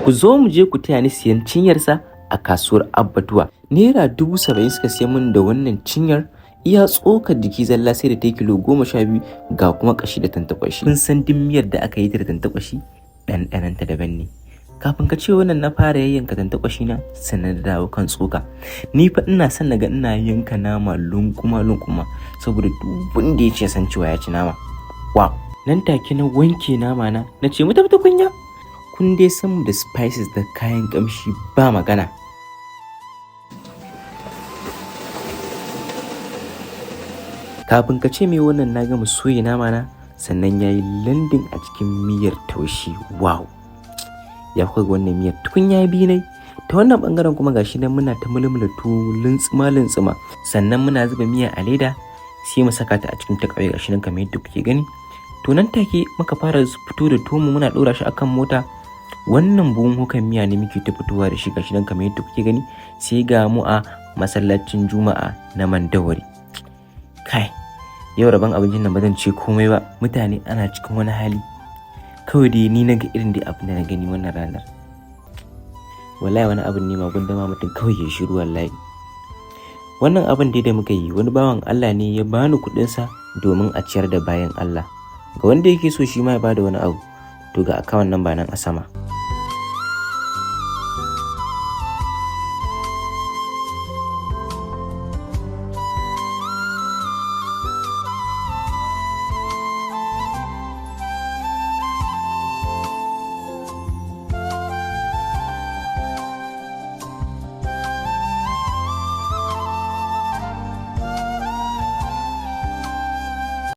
Ku zo mu je ku taya ni siyan cinyarsa a kasuwar Abbatuwa. ₦70,000 suka siya min da wannan cinyar. Iya tsokar jiki zalla sai da ta yi kilo 12, ga kuma kashi da tantakwashi. Kun san duk miyar da aka yi ta da tantakwashi, ɗanɗanonta daban ne. Kafin ka ce wannan, na fara yayyanka tantakwashi na, sannan da dawo kan tsoka. Ni fa ina son naga ina yanka nama lunkuma lunkuma, saboda duk wanda ya ce san cewa ya ci nama. Wow! Nan take na wanke nama na, na ce mu tafi tukunya. Kun dai san mu da spices da kayan kamshi, ba magana. Kafin ka ce mai wannan, na gama soya nama na, sannan ya yi landing a cikin miyar taushe. Wow! Ya kuka ga wannan miyar? Tukunya biyu ne. Ta wannan bangaren kuma gashi nan muna ta mulmula tuwo lintsima lintsima, sannan muna zuba miya a leda, sai mu saka ta a cikin takeaway. Gashi nan kamar yadda kuke gani. To, nan take muka fara fito da tuwo, muna ɗora shi akan mota. Wannan buhun hukan miya ne muke ta fitowa da shi. Gashi nan kamar yadda kuke gani, sai ga mu a masallacin Juma'a na Mandawari. Kai, yau rabon abincin nan ba zan ce komai ba. Mutane ana cikin wani hali. Kawai dai ni na ga irin dai abin da na gani wannan ranar. Wallahi wani abin ne ma gundama mutum kawai ya shiru wallahi. Wannan abin dai da muka yi, wani bawan Allah ne ya bani kuɗinsa domin a ciyar da bayan Allah. Ga wanda yake so shi ma ya bada wani abu, to ga account number nan a sama.